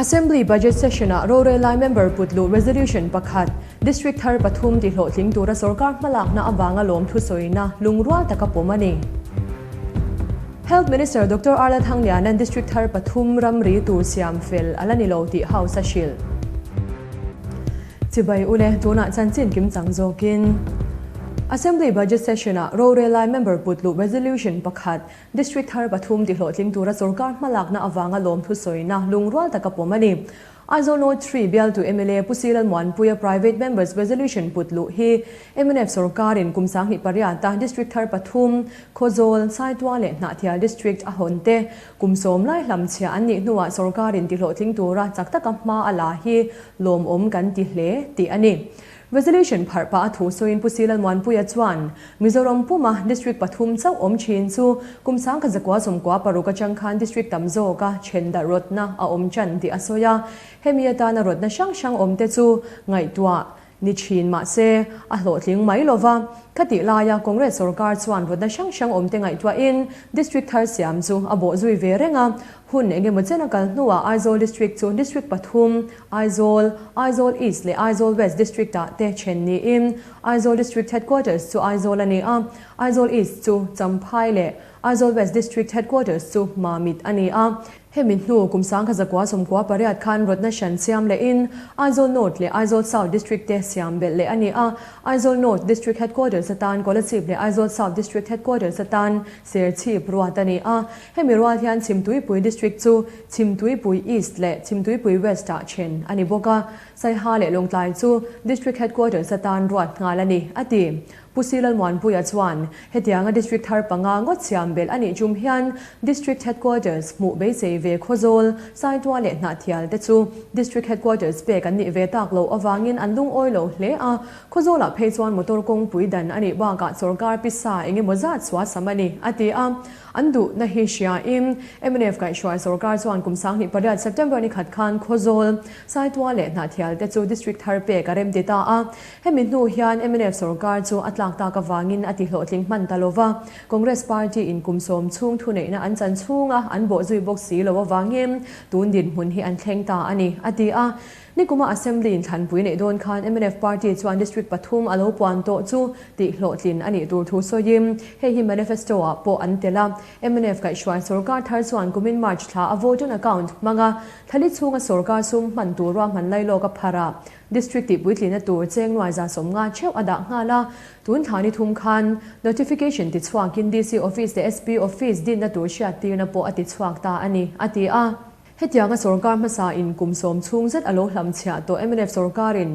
Assembly Budget Session-ah rorel lai member put luh resolution pakhat, District thar pathum tihlawhtling tura sorkar hmalakna avanga lawmthu sawina lungrual taka pawm a ni. Health Minister Doctor Arla Thangliana'n District thar pathum ramri tur siam fel a la ni lo tih House a hrilh. Chibai ule, tunah chanchin kim chang zawkin Assembly Budget Session-ah rorel lai member put luh resolution pakhat, District thar pathum tihlawhtling tura sorkar hmalakna avanga lawmthu sawina lungrual taka pawm a ni. Aizawl North 3 bialtu mla Pu Silal Muanpuia Private Members Resolution put luh hi mnf sorkarin kum 28-a District thar pathum, Khawzawl, Saitual leh Hnahthial District a hawn te kum sawm lai hlamchhiah an nih hnuah sorkarin tihlawhtling tura chak taka hma a la hi lawmawm kan ti hle tih a ni. Resolution pharh pah a thu sawiin Pu Silal Muanpuia chuan, Mizoram puma District pathum chauh awm thin chu kum 1996 atang khan District tam zawka then darh rawtna a awm tan tih a sawi a. Hemi atana rawtna hrang hrang awmte chu ngaihtuah ni thin mah se a hlawhtling mai lova. Khatih laia Congress sorkar chuan rawtna hrang hrang awmte ngaihtuahin District thar siam chu a bawh zui ve reng a. Hun engemaw chen a kal hnuah Aizawl District chu District pathum, Aizawl, Aizawl East leh Aizawl West District-ah te then niin Aizawl District Headquarters chu Aizawl a ni a, Aizawl East chu Champhai leh Aizawl West District Headquarters chu Mamit a ni a. Hemi hnu kum 1998 khan rawtna hran siam lehin Aizawl North leh Aizawl South District te siam belh leh a ni a, Aizawl North District Headquarters atan Kolasib leh Aizawl South District Headquarters atan Serchhip ruat a ni a. Hemi rual hian Chhimtuipui District chu Chhimtuipui East leh Chhimtuipui West-ah then a ni bawk a, Saiha leh Lawngtlai chu District Headquarters atan ruat nghal a ni, a ti. Pu Silal Muanpuia chuan hetianga District thar panga ngawt siam belh a nih tum hian District Headquarters hmuh beisei ve Khawzawl, Saitual leh Hnahthial te chu District Headquarters pek an nih ve tak loh avangin an lungawi lo hle a, Khawzawlah phei chuan motor kawngpui dan a nih bakah sawrkar pisa eng emaw zat suasam a ni, a ti a. An duhna hi hriain mnf kaihhruai sawrkar chuan kum 28 September ni khat khan Khawzawl, Saitual leh Hnahthial te chu District thar pek a remti ta a. Hemi hnu hian mnf sawrkar chu a tlak tak avangin a tihlawhtling hman ta lova. Congress party in kum sawm chhung thuneihna an chan chhunga an bawhzui bawk si lo avangin tun dinhmun hi an thleng ta a ni, a ti a. Nikuma Assembly in thlanpui neih dawn khan mnf party chuan District pathum a lo puan tawh chu tih hlawhtlin a nih tur thu sawiin hei hi manifesto ah pawh an tel a. Mnf kaihhruai sawrkar thar chuan kumin March thla a vote on account hmanga thlali chhunga sawrkar sum hman tur ruahman lailawk a phar a, District tihpuitlina tur cheng nuai 150 theuh a dah nghal a. Tun thla ni thum khan notification tichhuakin DC Office leh SP Office dinna tur hriattirna pawh a tichhuak ta a ni, a ti a. Hetianga sawrkar hmasa in kum sawm chhung zet a lo hlamchhiah tawh mnf sawrkarin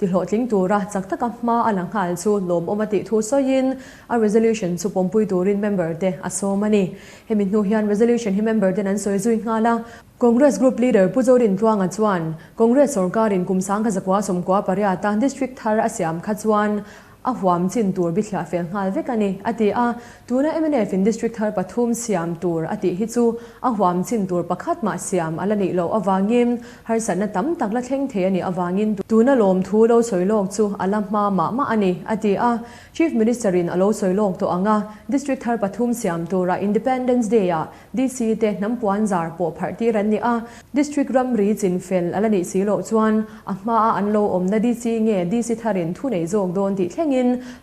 tihlawhtling tura chak taka hma a la nghal chu lawmawm a tih thu sawiin a resolution chu pawmpui turin member te a sawm a ni. Hemi hnu hian resolution hi member ten an sawi zui nghal a. Congress Group Leader Pu Zorin Tluanga chuan Congress sawrkarin kum 1998 a District thar a siam kha chuan A huam chin tur bithliah fel nghal vek a ni, a ti a. Tuna mnf in District thar pathum siam tur a tih hi chu a huam chin tur pakhat mah siam a la nih loh avangin harsatna tam tak la thleng thei a nih avangin tuna lawmthu lo sawi lawk chu a la hma mah mah a ni, a ti a. Chief Minister in a lo sawi lawk tawh ang a, District thar pathum siam tura Independence Day ah DC te hnam puan zar pawh pharh tir an ni a, District ramri chin fel a la nih si loh chuan a hmaa an lo awmna DC nge DC tharin thu nei zawk dawn tih thlengin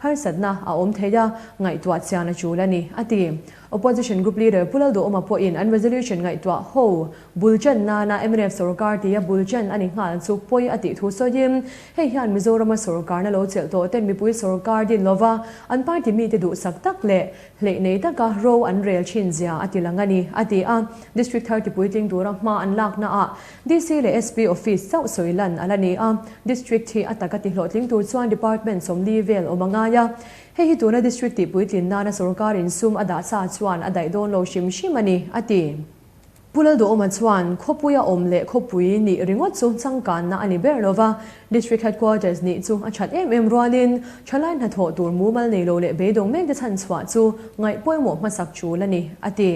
harsatna a awm thei a, ngaihtuah chian a tul a ni, a ti. Opposition Group Leader Pu Lalduhawma pawhin an resolution ngaihtuah ho bul chan nana mnf sorkar tia bul chan a ni nghal chu pawi a tih thu sawiin hei hian Mizorama sorkarna lo chelh tawh ten mipui sorkar din lova an party mite duhsak tak leh Hleih nei taka ro an rel thin zia a ti lang a ni, a ti a. District thar tipuitling tura hma an laknaah DC leh SP office chauh sawi lan a la ni a. District hi a taka tihlawhtling tur chuan department 40 vel awm a ngai a. Hei hi tuna district tihpuitlin nana sorkarin sum a dah sa chuan a daih dawn lo hrim hrim a ni, a ti. Pu Lalduhawma chuan khawpuia awm leh khawpui nih ringawt chu changkanna a ni ber lova, District Headquarters nih chu a that em em rualin thalai hnathawh tur mumal nei lo leh beidawng mek te chhan chhuah chu ngaih pawimawh hmasak tul a ni, a ti.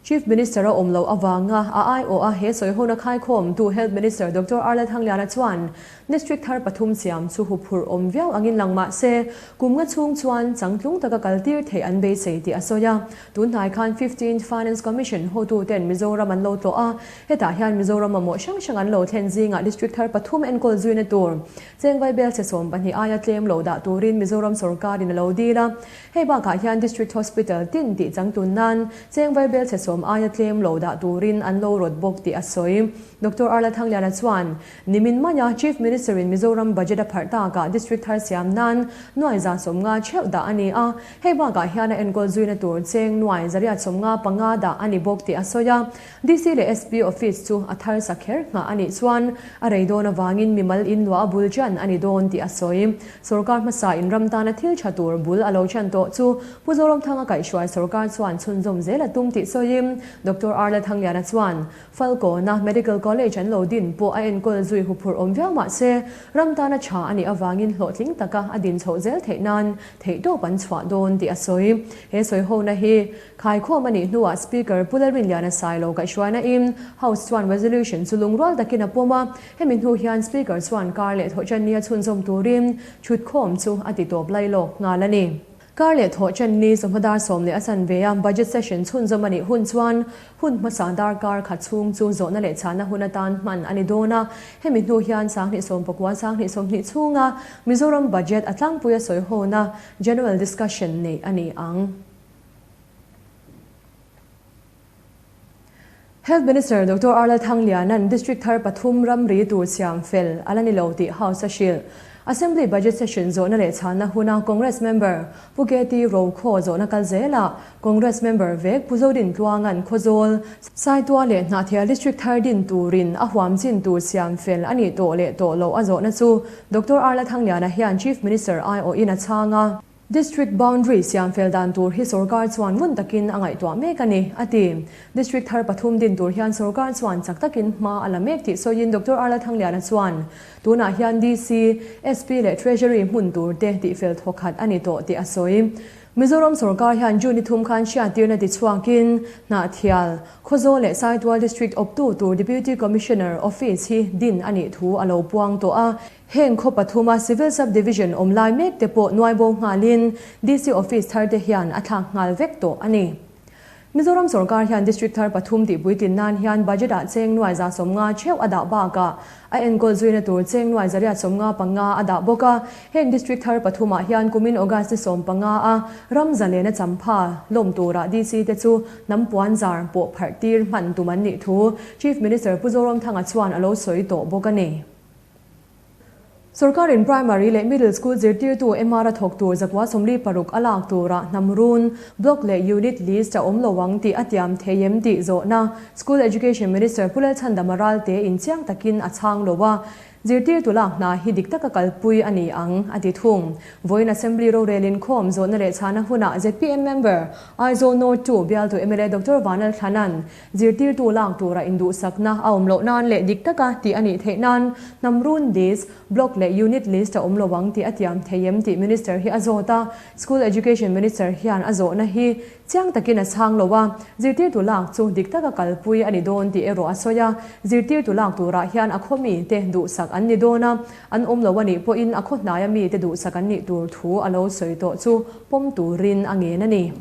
Chief Minister a awm loh avanga a aiawh a he sawihona khaikhawmtu Health Minister Doctor Arla Thangliana chuan District thar pathum siam chu huphurh awm viau angin lang mah se kum nga chhung chuan changtlung taka kaltir theih an beisei tih a sawi a. Tunhnai khan Fifteenth Finance Commission hotuten Mizoram an lo tlawh a, hetah hian Mizoram mamawh hrang hrang an lo thlen zingah District thar pathum enkawl zuina tur Chengvai Belchhe 12 aia tlem lo dah turin Mizoram sorkarin a lo dil a. Hei bakah hian District Hospital tin tih changtlun nan Chengvai Belchhe sawm aia tlem lo dah turin an lo rawt bawk tih a sawi. Doctor Arla Thangliana chuan Nimin maia Chief Minister-in Mizoram Budget a pharh takah District thar siam nan nuai 150 theuh dah a ni a. Hei bakah hian a enkawl zuina tur cheng nuai 855 dah a ni bawk tih a sawi a. DC leh SP office chu a thar sa kher nghah a nih chuan a rei dawn avangin mimal in luah a bul ṭan a ni dawn tih a sawi. Sorkar hmasa in ram tana thil ṭha tur bul a lo ṭan tawh chu Pu Zoramthanga kaihhruai sorkar chuan chhunzawm zel a tum tih sawiin Doctor R Lalthangliana chuan Falkawna Medical College an lo din pawh a enkawl zui huphurh awm viau mah se ram tana ṭha a nih avangin hlawhtling taka a din chhoh zel theih nan theihtawp an chhuah dawn tih a sawi. He sawihona hi Khaikhawm a nih hnuah Speaker Pu Lalrinliana Sailo kaihhruaina in House chuan resolution chu lungrual takin a pawm a, hemi hnu hian Speaker chuan kar leh thawhṭanni a chhunzawm turin thutkhawm chu a ti tawp lailawk nghal a ni. Kar leh thawhṭanni chawhma dar sawm leh a chanve a budget session chhunzawm a nih hun chuan hun hmasa darkar khat chhung chu zawhna leh chhana hun atan hman a ni dawn a, hemi hnu hian 2019 2020 chhunga Mizoram budget a tlangpuia sawihawna general discussion neih a ni ang. Health Minister Doctor R Lalthangliana'n District thar pathum ramri tur siam fel a la ni lo tih House a hrilh. Assembly Budget Session zawhna leh chhanna huna Congress member Pu KT Rokhaw zawhna kal zelah Congress member vek Pu Zodin Tluanga'n Khawzawl, Saitual leh Hnahthial District thar din turin a huam chin tur siam fel a nih tawh leh tawh loh a zawhna chu Doctor R Lalthangliana hian Chief Minister aiawhin a chhang a. District boundary siam fel dan tur hi sorkar chuan ngun takin a ngaihtuah mek a ni, a ti. District thar pathum din tur hian sorkar chuan chak takin hma a la mek tih sawiin Doctor Arla Thangliana chuan tunah hian DC, SP leh Treasury hmun tur te tihfel thawkhat a ni tawh tih a sawi. Mizoram sorkar hian June ni thum khan hriattirna tichhuakin Hnahthial, Khawzawl leh Saitual District awptu tur Deputy Commissioner Office hi din a nih thu a lo puang tawh a. Heng khaw pathuma Civil Sub-Division awm lai mek te pawh nuai bo nghalin DC Office thar te hian a thlak nghal vek tawh a ni. Mizoram sorkar hian District thar pathum tih puitlin nan hian Budget ah cheng nuai 150 theuh a dah bakah a enkawl zuina tur cheng nuai 855 a dah bawk a. Heng District thar pathum ah hian kumin August ni 15 a ram zalena champha lawm turah DC te chu hnam puan zar pawh pharh tir hman tum an nih thu Chief Minister Pu Zoramthanga chuan a lo sawi tawh bawk a ni. Sorkarin Primary leh Middle School zirtirtu MR a thawk tur 146 a lak turah hnam run, Block leh Unit list a awm lo ang tih a tiam thei em tih zawhna School Education Minister Pu Lalchhandama Ralte in chiang takin a chhang lo a, zirtirtu lak hna hi dik taka kalpui a ni ang, a ti thung. Vawiin Assembly rorel inkhawm zawhna leh chhana hunah zpm member Aizawl North ii bialtu mla Doctor Vanal Thlanan Zirtirtu lak tura induhsakna a awm loh nan leh dik taka tih a nih theih nan hnam run list, block leh unit list a awm lo ang tih a tiam thei em tih Minister hi a zawt a. School Education Minister hian a zawhna hi chiang takin a chhang lo a, zirtirtu lak chu dik taka kalpui a ni dawn tih erawh a sawi a. Zirtirtu lak turah hian a khaw mite duhsak an ni dawn a, an awm lo a nih pawhin a khaw hnaia mite duhsak an nih tur thu a lo sawi tawh chu pawm turin a ngen a ni.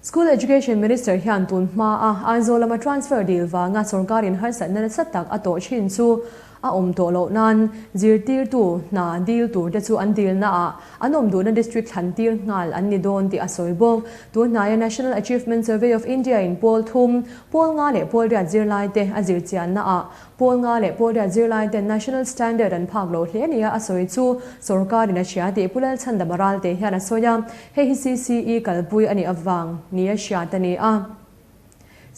School Education Minister hian tun hma a Aizawl lama transfer dil vanga sorkarin harsatna nasa tak a tawh thin chu a awm tawh loh nan zirtirtu hna dil tur te chu an dilna ah an awm duhna district thlan tir nghal an ni dawn tih a sawi bawk. Tun hnaia National Achievement Survey of India in pawl thum, pawl nga leh pawl riat zirlai te a zirchianna ah Pawl nga leh pawl riat zirlai ten National Standard an phak loh hle nia a sawi chu sorkarin a hria tih Pu Lalchhandama Ralte hian a sawi a, hei hi CCE kalpui a nih avang nia hriat a ni a.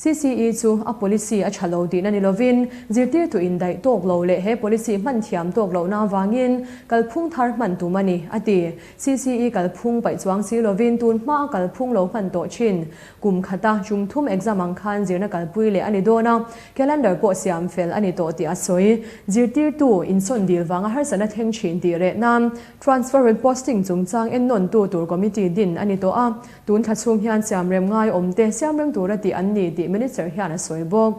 CCE chu a policy a tha lo tihna ni lovin zirtirtu indaih tawk lo leh he policy hman thiam tawk lohna avangin kalphung thar hman tum a ni, a ti. CCE kalphung paih chuang si lovin tun hma a kalphung lo hman tawh thin Kum khata tum thum exam ang khan zirna kalpui leh a ni dawn a, calendar pawh siam fel a ni tawh tih a sawi. Zirtirtu insawn dil vanga harsatna thleng thin tih reh nan transfer and posting chungchang ennawntu tur committee din a ni tawh a, tun thla chhung hian siamrem ngai awmte siamrem tura tih an ni tih. tih Minister hian a sawi bawk.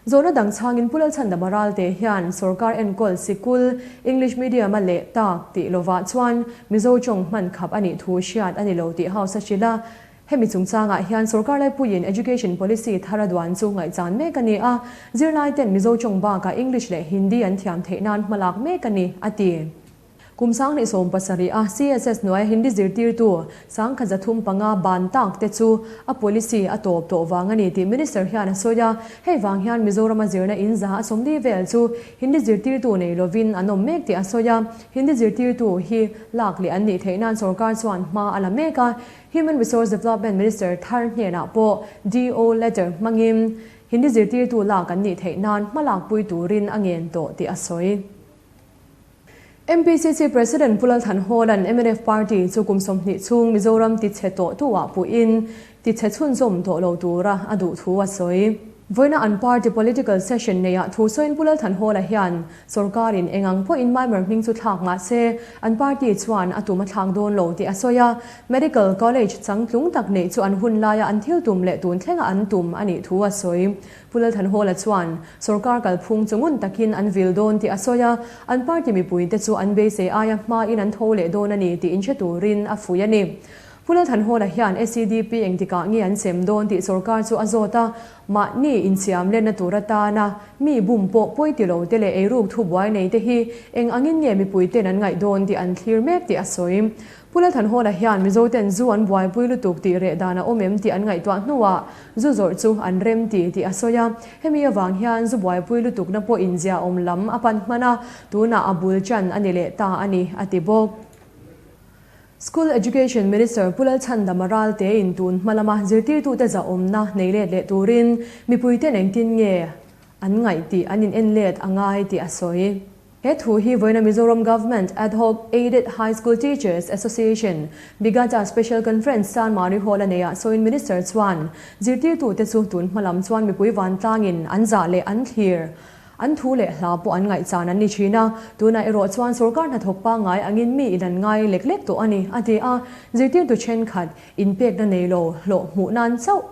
Zawhna dang chhangin Pu Lalchhandama Ralte hian sorkar enkawl sikul English medium a leh tak tih lovah chuan Mizo tawng hman khap a nih thu hriat a ni lo tih House a hrilh a. Hemi chungchangah hian sorkar laipuiin Education Policy thar a duan chu ngaihchan mek a ni a, zirlaiten Mizo tawng bakah English leh Hindi an thiam theih nan hmalak mek a ni, a ti. Kum 2017 a CSS hnuaia Hindi zirtirtu 1305 ban tak te chu a policy a tawp tawh vang a ni tih Minister hian a sawi a, hei vang hian Mizorama zirna in 140 vel chu Hindi zirtirtu nei lovin an awm mek tih a sawi a, Hindi zirtirtu hi lak leh an nih theih nan sorkar chuan hma a la mek a, Human Resource Development Minister thar hnenah pawh DO letter hmangin Hindi zirtirtu lak an nih theih nan hma lakpui turin a ngen tawh tih a sawi. MPCC President Pu Lalthanhawla'n mnf Party chu kum 20 chhung Mizoram tichhe tawh tuah puhin tichhe chhunzawm tawh lo tura a duh thu a sawi. Vawiina an party political session neiah thu sawiin Pu Lalthanhawla hian sorkarin eng ang pawhin Maimer hming chu thlak mah se an party chuan a tum a thlak dawn lo tih a sawi a. Medical College changtlung tak neih chu an hun laia an thil tum leh tun thlenga an tum a nih thu a sawi. Pu Lalthanhawla chuan sorkar kalphung chu ngun takin an vil dawn tih a sawi a, an party mipuite chu an beisei aia hmain an tho leh dawn a ni tih inhre turin a fuih a ni. Pu Lalthanhawla hian SEDP engtikah nge an sem dawn tih sorkar chu a zawt a, mahni insiam lenna tur atana mi bum pawh pawi ti lo te leh eiruk thubuai nei te hi eng angin nge mipuiten an ngaih dawn tih an thlir mek tih a sawi. Pu Lalthanhawla hian Mizoten zu an buaipui lutuk tih reh dan a awm em tih an ngaihtuah hnuah zu zawrh chu an rem ti tih a sawi a. Hemi avang hian zu buaipui lutukna pawh inziahawm lam a pan hman a, tunah a bul chan a ni leh ta a ni, a ti bawk. School Education Minister Pu Lalchhandama Raltein tun hma lama zirtirtute zahawmna nei let leh turin mipuiten engtin nge an ngaih tih an in en let a ngai tih a sawi. He thu hi vawiina Mizoram Government Ad Hoc Aided High School Teachers Association, Bigata Special Conference Chanmari Hall a neiah sawiin Minister chuan zirtirtute chu tun hma lam chuan mipui vantlangin an zah leh an thlir, an thu leh hla pawh an ngaihchan an ni thin a, tunah erawh chuan sorkar hnathawk pangngai angin mi in an ngai lek lek tawh a ni, a ti a. Zirtirtu thenkhat inpekna nei lo hlawh hmuh nan chauh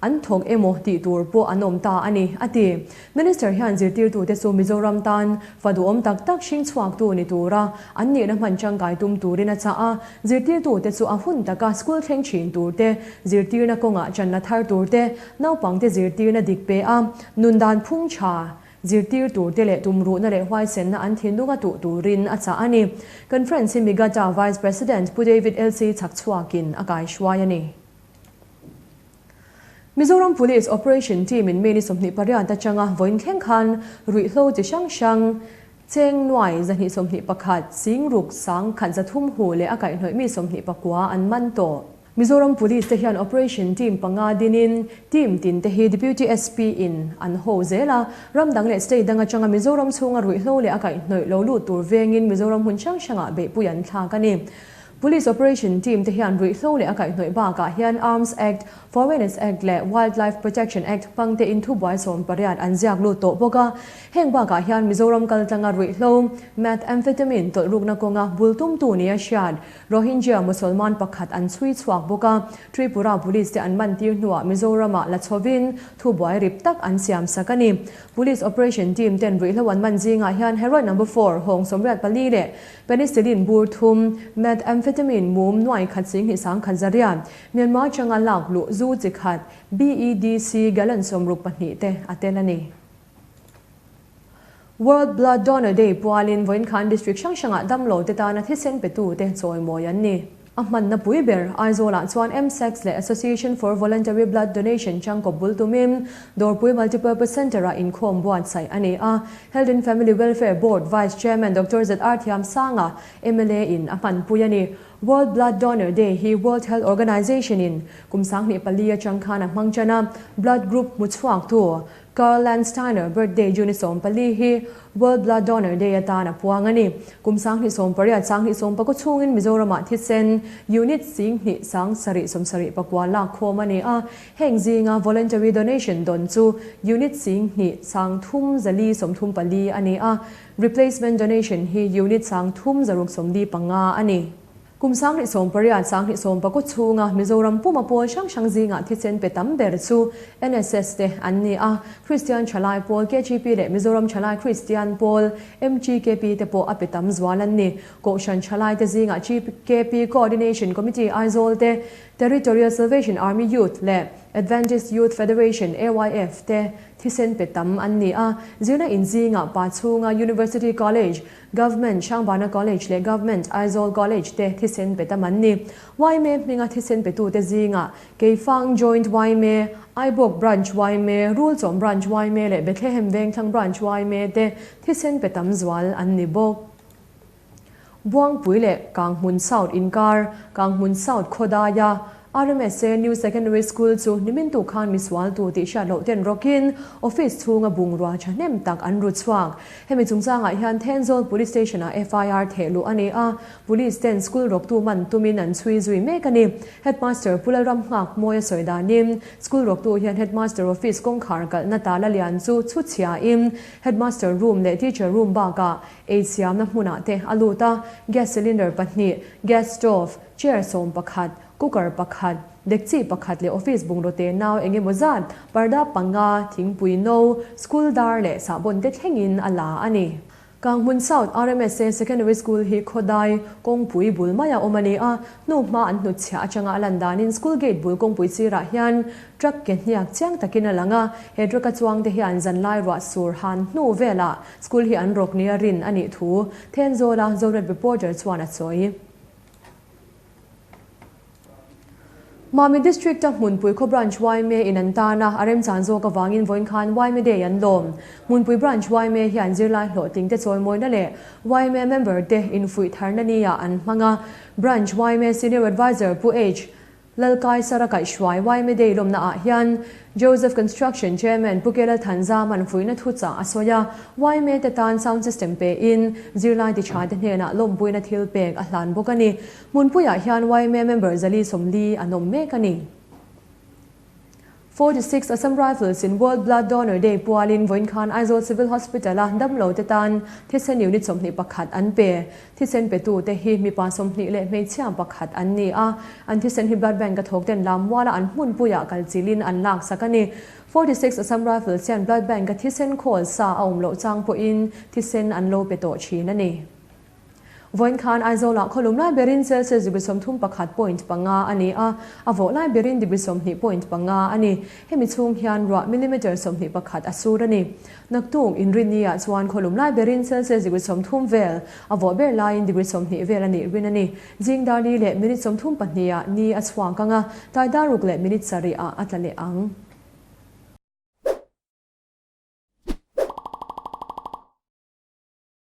An thawk emaw tih tur pawh an awm ta a ni, a ti. Minister hian zirtirtute chu Mizoram tan fa duhawm tak tak hring chhuaktu ni tura an nihna hman tangkai tum turin a chah a. Zirtirtute chu a hun taka school thleng thin tur te, zirtirna kawngah channa thar tur te, naupangte zirtirna dik pe a, nun dan phung tha zirtir tur te leh tumruhna leh huaisenna an thinlunga tuh turin a chah a ni. Conference hi Migata Vice President Pu David LC Chhakchhuakin a kaihruai a ni. Mizoram Police Operation Team in May ni 28 atanga vawiin thleng khan ruihhlo chi hrang hrang cheng nuai 221 singruk sang khat 300 hu leh a kaihhnawih mi 29 an man tawh. Mizoram Police te hian Operation Team panga dinin team tin te hi Deputy SP in an ho zel a, ram dang leh state dang atanga Mizoram chhunga ruihhlo leh a kaihhnawih lo lut tur vengin Mizoram hmun hrang hrangah beihpui an thlak a ni. Police Operation Team te hian ruihhlo leh a kaihhnawih bakah hian Arms Act, Foreigners Act leh Wildlife Protection Act hmang te in thubuai 18 an ziak lut tawh bawk a. Heng bakah hian Mizoram kaltlanga ruihhlo, Methamphetamine tawlhrukna kawnga bul tumtu nia hriat Rohingya Musalman pakhat an chhui chhuak bawk a. Tripura Police te an man tir hnuah Mizoramah la chhovin thubuai rip tak an siam sak a ni. Police Operation Team ten ruihhlo an man zingah hian Heroin Number Four, Hawng 84 leh Penicillin bur thum, Methamphetamine mum nuai khat 10 sang khat 800, Myanmar atanga lak luh zu chi khat, BEDC gallon 62 te a tel a ni. World Blood Donor Day pualin vawiin khan District hrang hrangah damlo te tana thisen petu te chawimawi an ni. A hmanna pui ber Aizawlah chuan MSACS leh Association for Voluntary Blood Donation changkawp bul tumin Dawrpui Multipurpose Centre-ah inkhawm buatsaih a ni a. Health and Family Welfare Board Vice Chairman Doctor ZR Thiamsanga, mla in a hmanpui a ni. World Blood Donor Day hi World Health Organization-in kum 2004 atang khan a hmang tan a, blood group hmu chhuaktu Karl Landsteiner birthday June 14 hi World Blood Donor Day atan a puang a ni. Kum 2018 2019 chhungin Mizoramah thisen unit 10 sang sarih 79 lak khawm a ni a. Heng zinga voluntary donation dawn chu unit 10 sang thum zali 34 a ni a. Replacement donation hi unit sang thum zaruk 75 a ni. Kum 2018, 2019 chhunga Mizoram puma pawl hrang hrang zingah thisen pe tam ber chu NSS te an ni a, Kristian Thalai Pawl, KGP, leh Mizoram Thalai Kristian Pawl, MTKP, te pawh a pe tam zual an ni. Kohhran Thalai te zingah GKP Coordination Committee Aizawl te, Territorial Salvation Army Youth leh Adventist Youth Federation, AYF, te thisen pe tam an ni a. Zirna in zingah pa chhunga University College, Government Hrangbana College leh Government Aizawl College te thisen pe tam an ni. Yma hminga thisen petute zingah Keifang Joint yma, Aibawk Branch yma, Rulchawm Branch yma leh Bethlehem Vengthlang Branch yma te thisen pe tam zual an ni bawk. Buangpui leh Kanghmun South inkar, Kanghmun South khawdaia RMSA New Secondary School chu nimin tu khan misualtu tih hriat loh ten rawkin office chhunga bungrua thahnem tak an ru chhuak. Hemi chungchangah hian Thenzawl Police Station-ah FIR theh luh a ni a, Police ten school rawktu man tumin an chhui zui mek a ni. Headmaster Pu Lalramnghak Mawia sawi danin school rawktu hian Headmaster office kawngkhar kalhna tala lian chu chhu chhiain Headmaster room leh teacher room bakah Ei siamna hmunah te a lut a, gas cylinder pahnih, gas stove, chair 11, cooker pakhat, dekchi pakhat leh office bungraw te nau eng emaw zat, parda panga, thingpui no, school dar leh sahbawn te thlengin a la a ni. Kanghmun South RMSA Secondary School hi khawdai kawngpui bul maia awm a ni a, hnuhma an hnutchhiah atanga a lan danin school gate bul kawngpui sirah hian Truck ke hniak chiang takin a lang a, he truck a chuangte hian zanlai ruah sur han hnu velah school hi an rawk nia rin a nih thu Thenzawla Zonet reporter chuan a sawi. Mami District-a Hmunpui khaw Branch yma in an tan a, a remchan zawk avangin vawiin khan yma Day an lawm. Hmunpui Branch yma hian zirlai hlawhtlingte chawimawina leh yma member te infuih tharna ni-ah an hmang a, Branch yma Senior Adviser Pu H. Lalkaisara kaihhruai yma Day lawmna ah hian Joseph Construction Chairman Pu Kelal Thanzaman fuihna thuchah a sawi a, yma te tan sound system pe in zirlai ti tha te hnenah lawmpuina thil pek a hlan bawk a ni. Hmunpuiah hian yma member 440 an awm mek a ni. 46 Assam Rifles in World Blood Donor Day pualin vawiin khan Aizawl Civil Hospital a damlo te tan thisen unit 21 an pe. Thisen petu te hi mipa 20 leh hmeichhia pakhat an ni a, an thisen hi blood bank a thawk ten lammuala an hmunpuiah kal chilhin an laksak a ni. 46 Assam Rifles hian blood bank a thisen khawl sa a awm loh chang pawhin thisen an lo pe tawh thin a ni. Vawiin khan Aizawlah khawlum lai berin Celsius degree 31 point panga a ni a, a vawh lai berin degree 20 point panga a ni. Hemi chhung hian ruah millimetre 21 a sur a ni. Naktuk Inrinni-ah chuan khawlum lai berin Celsius degree 30 vel, a vawh ber laiin degree 20 vel a nih rin a ni. Zing dar li leh minute 32 ah ni a chhuak ang a, tai dar ruk leh minute sarih ah a tla leh ang.